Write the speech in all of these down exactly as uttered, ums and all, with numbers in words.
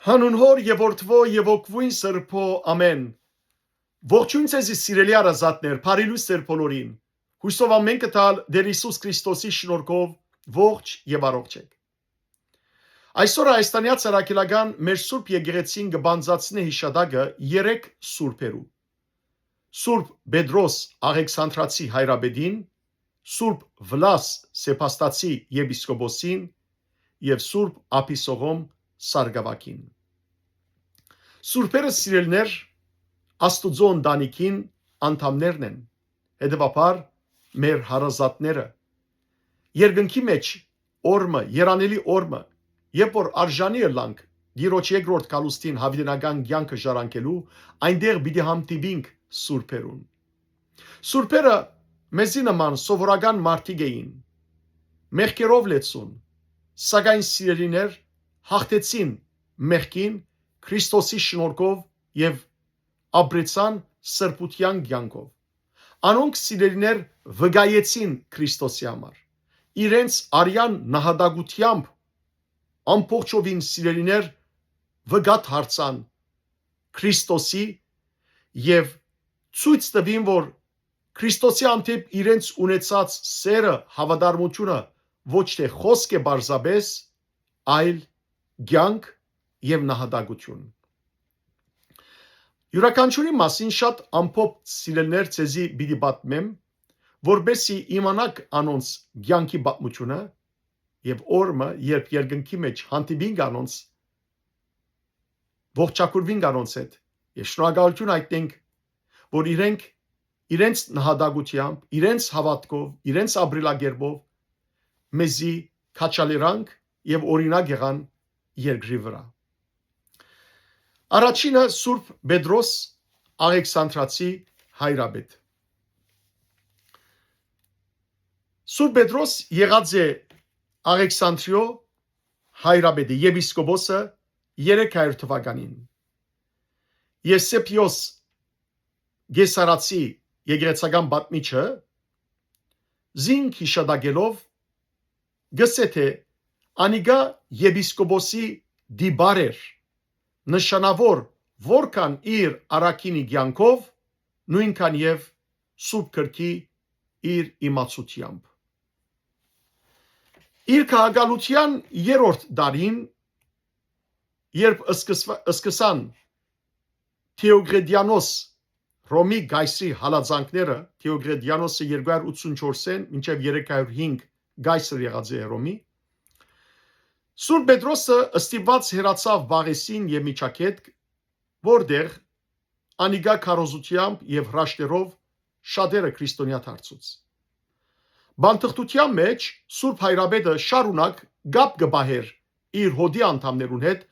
Հանուն Հօր եւ Որդւոյ եւ Հոգւոյն Սրբոյ, ամէն։ Ողջոյն ձեզի, սիրելի հարազատներ, բարի լոյս ձեր բոլորին։ Յուսով ամէն կը տալ Տէր Յիսուս Քրիստոսի շնորհքով ողջ եւ առողջ եք։ Այսօր Հայաստանեայ Առաքելական մեր Սուրբ Եկեղեցին կը բանձնեցնէ յիշատակը երեք սուրբերու. Սուրբ Պետրոս Աղեքսանտրացի հայրապետին, Սուրբ Վլաս Սեփաստացի եպիսկոպոսին եւ Սուրբ Աբիսողոմ Սարգսակին։ Սուրբերը, սիրելիներ, Աստուծոյ ընտանիքին անդամներն են, հետեւաբար մեր հարազատները։ Երկնքի մէջ օրը, երանելի օրը, երբ որ արժանի ըլլանք Տիրոջ երկրորդ գալուստին յաւիտենական կեանքը ժառանգելու, այնտեղ պիտի հանդիպինք սուրբերուն։ Սուրբերը մեզի նման սովորական մարդիկ էին, մեղքերով լեցուն, սակայն, սիրելիներ, հաղթեցին մեղքին Քրիստոսի շնորհքով եւ ապրեցան սրբութեան կեանքով։ Անոնք, սիրելիներ, վկայեցին Քրիստոսի համար, իրենց արեան նահատակութեամբ ամբողջովին, սիրելիներ, վկայ դարձան Քրիստոսի եւ ցոյց տուին, որ Քրիստոսի հանդէպ իրենց ունեցած սերը, հաւատարմութիւնը ոչ թէ խօսք է պարզապէս, այլ կեանք եւ նահատակութիւն։ Իւրաքանչիւրի մասին շատ ամփոփ, սիրելիներ, ձեզի պիտի պատմեմ, որպէսզի իմանաք անոնց կեանքի պատմութիւնը, եւ օրը, երբ երկնքի մէջ հանդիպինք անոնց, ողջակուրուինք անոնց հետ եւ շնորհակալութիւն յայտնենք, որ իրենք իրենց նահատակութեամբ, իրենց հաւատքով, իրենց ապրելակերպով մեզի քաջալերանք եւ օրինակ եղան երկրի վրայ։ Առաջինը՝ Սուրբ Պետրոս Աղեքսանտրացի հայրապետ։ Սուրբ Պետրոս եղած է Աղեքսանտրիոյ հայրապետը, եպիսկոպոսը, երեք հարիւր թուականին։ Եսեփիոս Կեսարացի եկեղեցական պատմիչը զինք յիշատակելով կ'ըսէ թէ անիկա եպիսկոպոսի տիպար էր, նշանաւոր որքան իր առաքինի կեանքով, նոյնքան եւ Սուրբ Գրքի իր իմացութեամբ։ Իր քաղաքալութեան երրորդ տարին, երբ սկսվա-, սկսան Դիոկլետիանոս, Հռոմի կայսրի հալածանքները, Դիոկլետիանոսը երկու հարիւր ութսունչորսէն մինչեւ երեք հարիւր հինգ կայսր եղած է Հռոմի, Սուրբ Պետրոսը ստիպուած հեռացաւ Պաղեսին եւ Միջագետք, որտեղ անիկա քարոզութեամբ եւ հրաշքներով շատերը քրիստոնեայ դարձուց։ Բանթղթութեան մէջ Սուրբ Հայրապետը շարունակ կապ կը պահէր իր հօդի անդամներուն հետ,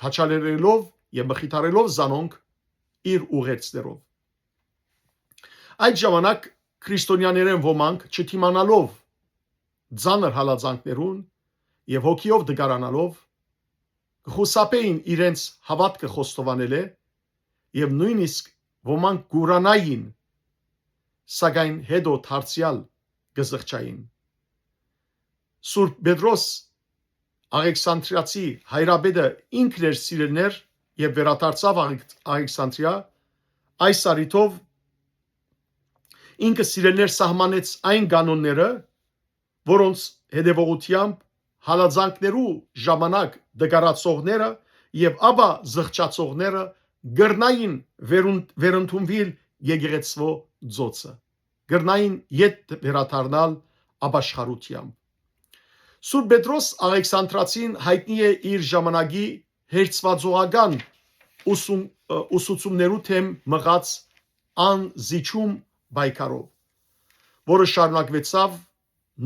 քաջալերելով եւ մխիթարելով զանոնք իր ուղերձներով։ Այդ ժամանակ քրիստոնեաներէն ոմանք, չդիմանալով ծանր հալածանքներուն եւ հոգիով տկարանալով, կը խուսափէին իրենց հաւատքը խոստովանելէ եւ նոյնիսկ ոմանք կ'ուրանային, սակայն հետո դարձեալ կը զղջային։ Սուրբ Պետրոս Աղեքսանտրիացի հայրապետը ինքն էր, սիրելիներ, եւ վերադարձաւ Աղեք-, Աղեքսանտրիա, այս առիթով ինքը, սիրելիներ, սահմանեց այն կանոնները, որոնց հետեւողութեամբ հալածանքներու ժամանակ տկարացողները եւ ապա զղջացողները կրնային վերուն-, վերընդունուիլ եկեղեցւոյ ծոցը, կրնային ետ վերադառնալ ապաշխարութեամբ։ Սուրբ Պետրոս Աղեքսանտրացին յայտնի է իր ժամանակի հերձուածողական ուսում-, ը, ուսուցումներու դէմ մղած անզիջում պայքարով, որը շարունակուեցաւ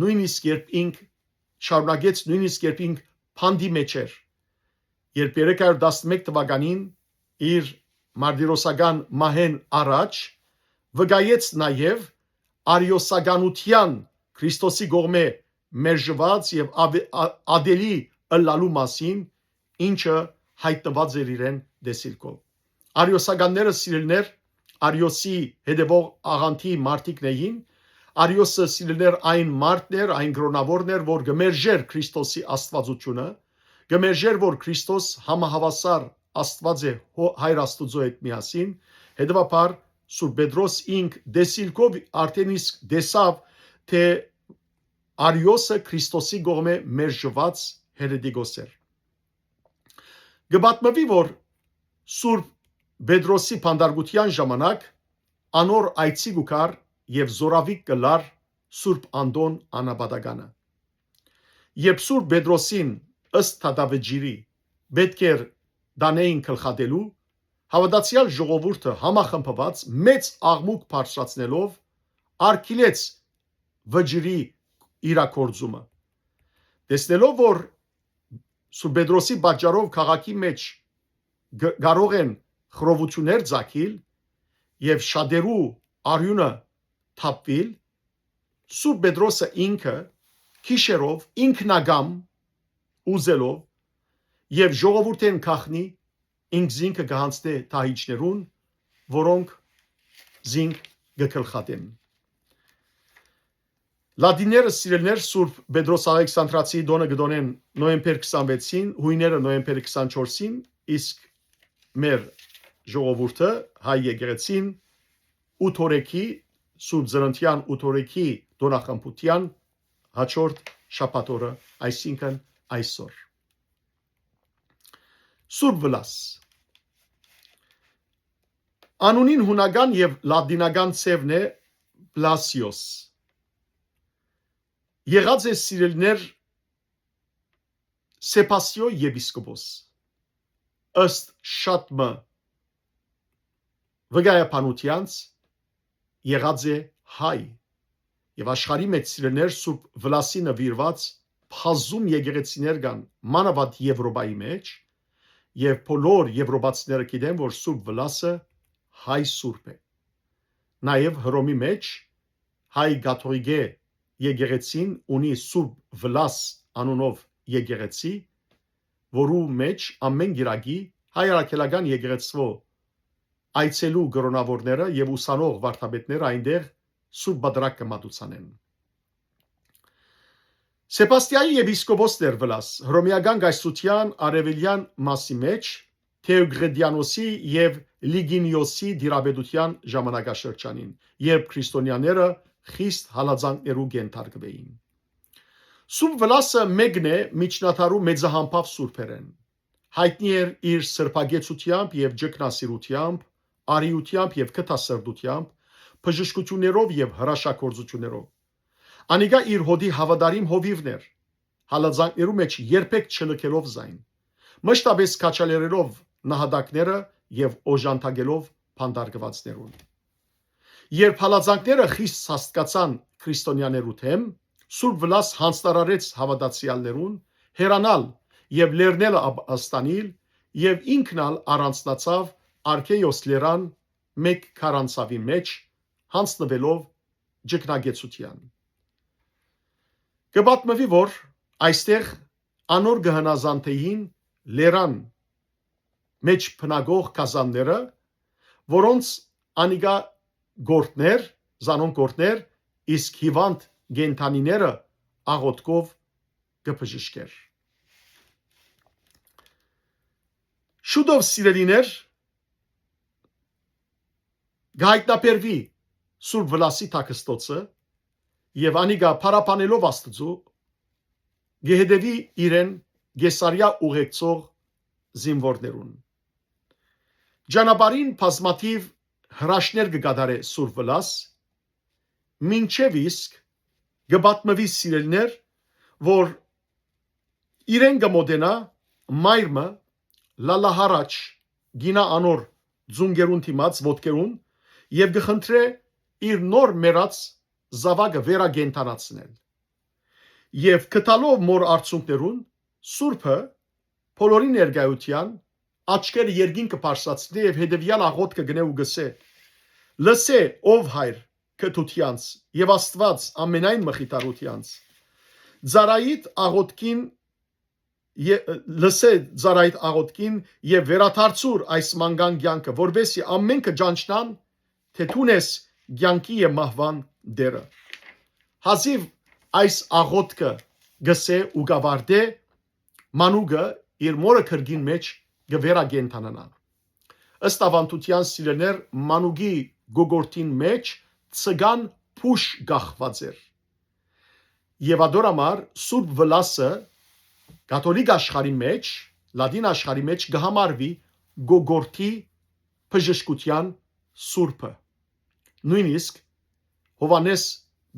նոյնիսկ երբ ինք, շարունակեց նոյնիսկ երբ ինք բանտի մէջ էր, երբ երեք հարիւր տասնմէկ թուականին, իր մարտիրոսական մահէն առաջ, վկայեց նաեւ արիոսականութեան, Քրիստոսի կողմէ մերժուած եւ ավ-, ա-, ատելի ըլլալու մասին, ինչը յայտնուած էր իրեն տեսիլքով։ Արիոսականները, սիրելիներ, Արիոսի հետեւող աղանդի մարդիկն էին։ Արիոսը, սիրելիներ, այն մարդն էր, այն կրօնաւորն էր, որ կը մերժէր Քրիստոսի աստուածութիւնը, կը մերժէր, որ Քրիստոս համահաւասար Աստուած է հո-, Հայր Աստուծոյ հետ միասին, հետեւաբար Սուրբ Պետրոս ինք տեսիլքով արդէն իսկ տեսաւ, թէ Արիոսը Քրիստոսի կողմէ մերժուած հերետիկոս էր։ Կը պատմուի, որ Սուրբ Պետրոսի փանդարկութեան ժամանակ անոր այցի կու գար եւ զօրավիգ կ'ըլլար Սուրբ Անտոն Անապատականը։ Երբ Սուրբ Պետրոսին, ըստ դատավճիռի, պէտք էր տանէին գլխատելու, հաւատացեալ ժողովուրդը համախմբուած մեծ աղմուկ բարձրացնելով արգիլեց վճիռի իրագործումը։ Տեսնելով, որ Սուրբ Պետրոսի պատճառով քաղաքի մէջ գ-, կարող են խռովութիւններ ծագիլ եւ շատերու արիւնը թափուիլ, Սուրբ Պետրոսը ինքը գիշերով ինքնակամ ուզելով եւ ժողովուրդէն գախնի ինքզինքը կը յանձնէ դահիճներուն, որոնք զինք կը գլխատեն։ Լատինները, սիրելիներ, Սուրբ Պետրոս Աղեքսանտրացիի տօնը կը տօնեն նոյեմբեր քսանվեցին, յոյները նոյեմբեր քսանչորսին, իսկ մեր ժողովուրդը, հայ եկեղեցին, ութ օրեքի, Սուրբ Ծննդեան ութ օրեքի տօնախմբութեան յաջորդ շաբաթ օրը, այսինքն այսօր։ Սուրբ Վլաս։ Անունին յունական եւ լատինական ձեւն է Պլասիոս։ Եղած է, սիրելիներ, Սեպասիոյ եպիսկոպոս։ Ըստ շատ մը վկայաբանութեանց, եղած է հայ եւ աշխարհի մէջ, սիրելիներ, Սուրբ Վլասի նուիրուած բազում եկեղեցիներ կան, մանաւանդ Եւրոպայի մէջ, եւ բոլոր եւրոպացիները գիտեն, որ Սուրբ Վլասը հայ սուրբ է։ Նաեւ Հռոմի մէջ հայ կաթողիկէ եկեղեցին ունի Սուրբ Վլաս անունով եկեղեցի, որու մէջ ամէն կիրակի հայ առաքելական եկեղեցւոյ այցելու կրօնաւորները եւ ուսանող վարդապետները այնտեղ Սուրբ Պատրակ կը մատուցանեն։ Սեպաստիայի եպիսկոպոսն էր Վլաս, Հռոմեական կայսրութեան արեւելեան մասի մէջ, Թեոկրիտիանոսի եւ Լիգինիոսի տիրապետութեան ժամանակաշրջանին, երբ քրիստոնեաները խիստ հալածանքներու կենթարկուէին։ Սուրբ Վլասը մէկն է միջնադարու մեծահամբաւ սուրբերէն։ Յայտնի էր իր սրբագեցութեամբ եւ ճգնասիրութեամբ, արիութեամբ եւ գթասրտութեամբ, բժշկութիւններով եւ հրաշագործութիւններով։ Անիկա իր հօտի հաւատարիմ հովիւն էր, հալածանքներու մէջ երբեք չլքելով զայն, մշտապէս քաջալերելով նահատակները եւ օժանդակելով բանտարկուածներուն։ Երբ հալածանքները խիստ սաստկացան քրիստոնեաներու դէմ, Սուրբ Վլաս յանձնարարեց հաւատացեալներուն հեռանալ եւ լեռները աբաստանիլ եւ ինքն ալ առանձնացաւ Արքեոս լեռան մէկ քարանձաւի մէջ, յանձնուելով ճգնագեցութեան։ Կը պատմուի, որ այստեղ անոր կը հնազանդէին լեռան մէջ բնակող գազանները, որոնց անիկա գործներ, զանոնք գործներ, իսկ հիվանդ կենդանիները աղոթքով կը բժշկէր։ Շուտով, սիրելիներ, կը յայտնաբերուի Սուրբ Վլասի թաքստոցը եւ անիկա փառաբանելով Աստուծոյ, կը հետեւի իրեն Կեսարիա ուղեկցող զինուորներուն։ Ճանապարհին բազմաթիւ հրաշներ կը կատարէ Սուրբ Վլաս, մինչեւ իսկ կը պատմուի, սիրելիներ, որ իրեն կը մոտենայ մայր մը, Լալա Հարաչ, կինայ անոր ձունկերուն դիմաց ոտքերուն եւ կը խնդրէ իր նոր մեռած զաւակը վերակենդանացնել։ Եւ գտալով մօր արցունքներուն, սուրբը, բոլորի ներկայութեան, աչքերը երկինքը բարձրացնէ եւ հետեւեալ աղոթքը կ'ընէ ու կ'ըսէ. «Լսէ, ով Հայր, գթութեանց եւ Աստուած ամենայն մխիթարութեանց, ծառայիդ աղոթքին ե-, լսէ ծառայիդ աղոթքին եւ վերադարձուր այս մանկան կեանքը, որպեսզի ամէնքը ճանչնան, թէ դուն ես կեանքի եւ մահուան Տէրը»։ Հազիւ այս աղոթքը կ'ըսէ ու կ'աւարտէ, մանուկը իր մօրը կրկին մէջ կը վերակենդանանայ։ Ըստ աւանդութեան, սիրելիներ, մանուկի գոգորտին մէջ ցկան փուշ կախուած էր։ Եւ ատոր համար Սուրբ Վլասը կաթոլիկ աշխարհի մէջ, լատին աշխարհի մէջ կը համարուի գոգորտի բժշկութեան սուրբը։ Նոյնիսկ Յովհաննէս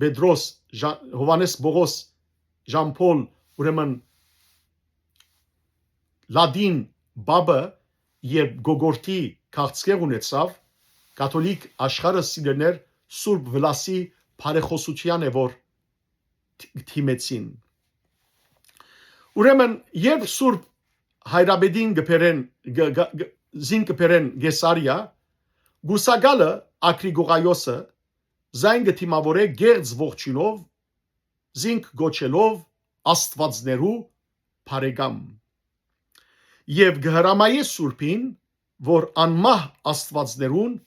Պետրոս, Ժա-, Յովհաննէս Պողոս, Ժան Փոլ, ուրեմն լատին բաբը, երբ գոգորտի քաղցկեղ ունեցաւ, կաթոլիկ աշխարհը, սիրելիներ, Սուրբ Վլասի բարեխօսութեան է, որ դիմեցին։ Ուրեմն, երբ Սուրբ Հայրապետին կը բերեն, գ-, գ-, գ-, զինք կը բերեն Կեսարիա, Կուսակալը Ագրիգողայոսը զայն կը դիմաւորէ կեղծ ողջունով, զինք կոչելով Աստուածներու բարեկամ, եւ կը հրամայէ Սուրբին, որ անմահ Աստուածներուն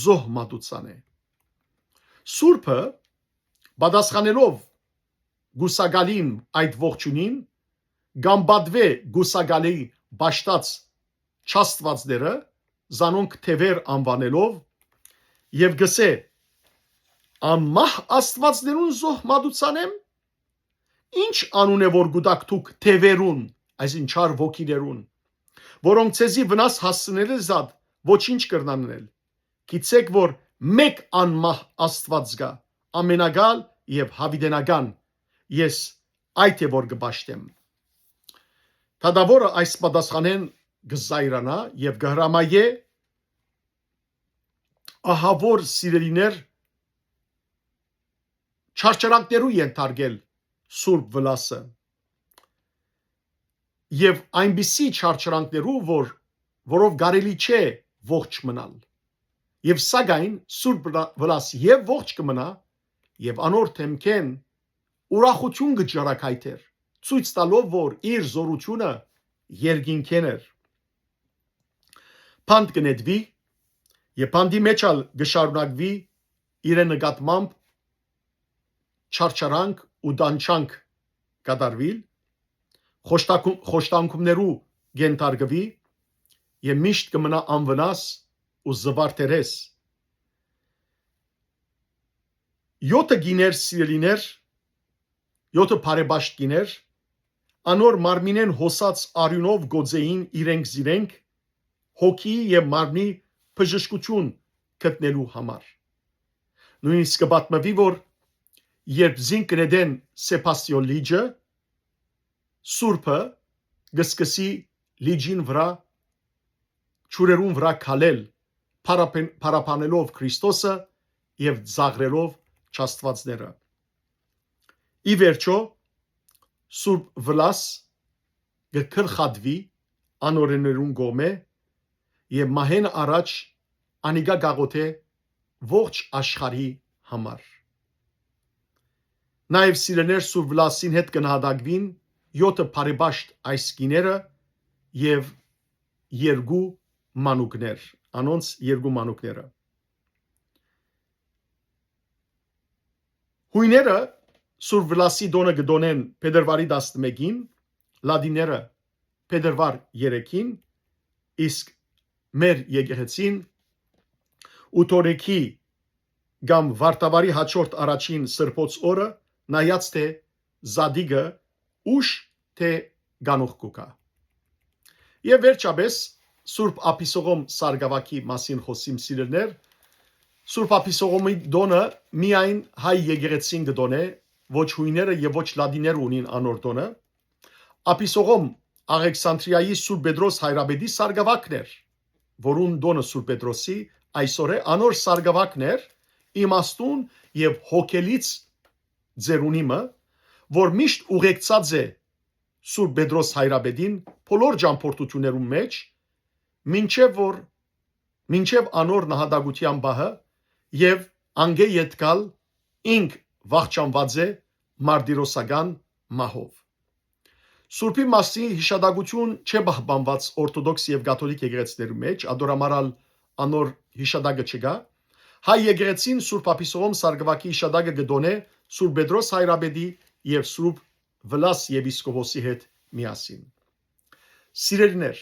զոհ մատուցանէ։ Սուրբը, պատասխանելով Կուսակալին այդ ողջունին, կ'անպատուէ Կուսակալի պաշտած չաստուածները, զանոնք թեւեր անուանելով, եւ կ'ըսէ. «Անմահ Աստուածներուն զոհ մատուցանեմ։ Ի՞նչ անուն է որ կու տաք դուք թեւերուն, այսինքն՝ չար ոգիներուն, որոնք ձեզի վնաս հասցնելէ զատ ոչինչ կրնան ընել։ Գիտցէք որ մէկ անմահ Աստուած կայ, ամենակալ եւ յաւիտենական։ Ես այդ է որ կը պաշտեմ»։ Դատաւորը այս պատասխանէն կը զայրանայ եւ կը հրամայէ ահաւոր, սիրելիներ, չարչարանքներու ենթարկել Սուրբ Վլասը, եւ այնպիսի չարչարանքներու, որ, որով կարելի չէ ողջ մնալ։ Եւ սակայն Սուրբ Վլա-, Վլաս եւ ողջ կը մնայ, եւ անոր դէմքէն ուրախութիւն կը ճառագայթէր, ցոյց տալով որ իր զօրութիւնը երկինքէն էր։ Բանտ կը նետուի եւ բանտի մէջ ալ կը շարունակուի իրեն նկատմամբ չարչարանք ու տանջանք կատարուիլ, խոշտակու-, խոշտանգումներու կ'ենթարկուի եւ միշտ կը մնայ անվնաս ու զուարթերես։ Եօթը կիներ, սիրելիներ, եօթը բարեպաշտ կիներ, անոր մարմինէն հոսած արիւնով կ'օծէին իրենք զիրենք, հոգիի եւ մարմնի բժշկութիւն գտնելու համար։ Նոյնիսկ կը պատմուի, որ երբ զինք կը նետեն Սեբաստիոն լիճը, Սուրբը կը սկսի լիճին վրայ, ջուրերուն վրայ քալել, փարապեն-, փարապանելով Քրիստոսը եւ ծաղրելով չաստուածները։ Ի վերջոյ, Սուրբ Վլաս կը գլխատուի անօրէներուն կողմէ եւ մահէն առաջ անիկա կ'աղօթէ ողջ աշխարհի համար։ Նաեւ, սիրելիներ, Սուրբ Վլասին հետ կը նահատակուին եօթը բարեպաշտ այս կիները եւ երկու մանուկներ, անոնց երկու մանուկները։ Յոյները Սուրբ Վլասի տօնը կը տօնեն փետրվարի տասնմէկին, լատիները փետրվար երեքին, իսկ մեր եկեղեցին ութորեքի կամ վարդավառի յաջորդ առաջին սրբոց օրը, նայած թէ զատիկը ուշ թէ գանուխ կու գայ։ Եւ վերջապէս, Սուրբ Աբիսողոմ Սարգսակի մասին խօսիմ, սիրելիներ, Սուրբ Աբիսողոմի տօնը միայն հայ եկեղեցին կը տօնէ, ոչ յոյները եւ ոչ լատիները ունին անոր տօնը։ Աբիսողոմ Աղեքսանդրիայի Սուրբ Պետրոս Հայրապետի Սարգսակն էր, որուն տօնը Սուրբ Պետրոսի այսօր է, անոր Սարգսակն էր, իմաստուն եւ հոգելից ծերունի մը, որ միշտ ուղեկցած է Սուրբ Պետրոս Հայրապետին բոլոր ճամբորդութիւններուն մէջ, մինչեւ որ, մինչեւ անոր նահատակութեան պահը, եւ անկէ ետք ալ ինք վախճանուած է մարտիրոսական մահով։ Սուրբի մասին յիշատակութիւն չէ պահպանուած օրթոդոքս եւ կաթոլիկ եկեղեցիներու մէջ, ատոր համար ալ անոր յիշատակը չկայ։ Հայ եկեղեցին Սուրբ Աբիսողոմ Սարգսակի յիշատակը կը տօնէ Սուրբ Պետրոս Հայրապետի եւ Սուրբ Վլաս եպիսկոպոսի հետ միասին։ Սիրելիներ,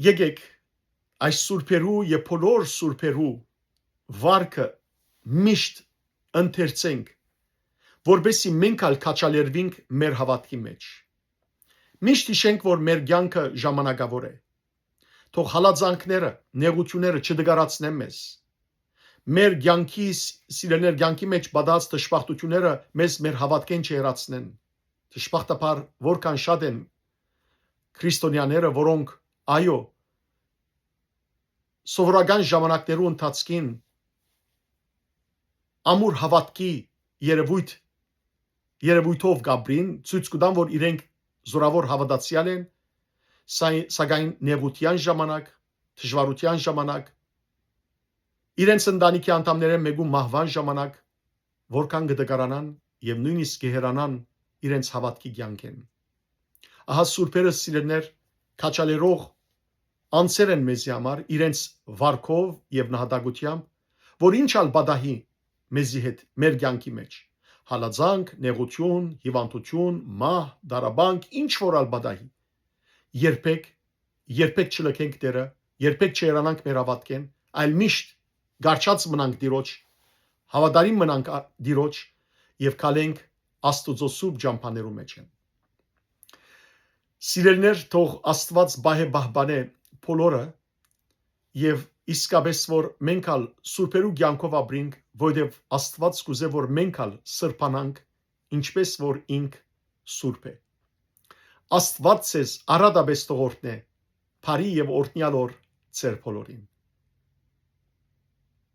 եկեք այս սուրբերու եւ բոլոր սուրբերու վարկը միշտ ընթերցենք, որպեսզի մենք ալ քաջալերուինք մեր հաւատքի մեջ։ Միշտ յիշենք, որ մեր կեանքը ժամանակաւոր է։ Թող հալածանքները, նեղութիւնները չտկարացնեն մեզ։ Մեր կեանքի, ս-, սիրելիներ, կեանքի մեջ պատահած դժբախտութիւնները մեզ մեր հաւատքէն չհեռացնեն։ Դժբախտաբար, որքան շատ են քրիստոնեաները, որոնք, այո, սովորական ժամանակներու ընթացքին ամուր հաւատքի երևույթ, երևույթով կապրին, ցոյց կու տան, որ իրենք զորաւոր հաւատացեալ են, սա-, սակայն նեղութեան ժամանակ, դժուարութեան ժամանակ, իրենց ընտանիքի անդամներէն մէկու մահուան ժամանակ, որքան կը տկարանան եւ նոյնիսկ կը հեռանան իրենց հաւատքի կեանքէն։ Ահա սուրբերը, սիրելիներ, քաջալերող անձեր են մեզի համար իրենց վարկով եւ նահատակութեամբ, որ ինչ ալ պատահի մեզի հետ մեր կեանքի մեջ, հալածանք, նեղութիւն, հիւանդութիւն, մահ, տառապանք, ինչ որ ալ պատահի, երբեք, երբեք չլքենք Տէրը, երբեք չհեռանանք մեր հաւատքէն, այլ միշտ կառչած մնանք Տիրոջ, հաւատարիմ մնանք ա-, Տիրոջ եւ քալենք Աստուծոյ սուրբ ճամբաներու մէջէն։ Սիրելիներ, թող Աստուած պահէ պահպանէ բոլորը եւ իսկապէս որ մենք ալ սուրբերու կեանքով ապրինք, որովհետեւ Աստուած կ'ուզէ որ մենք ալ սրբանանք, ինչպէս որ ինք սուրբ է։ Աստուած ձեզ առատապէս թող օրհնէ, բարի եւ օրհնեալ օր ձեր բոլորին։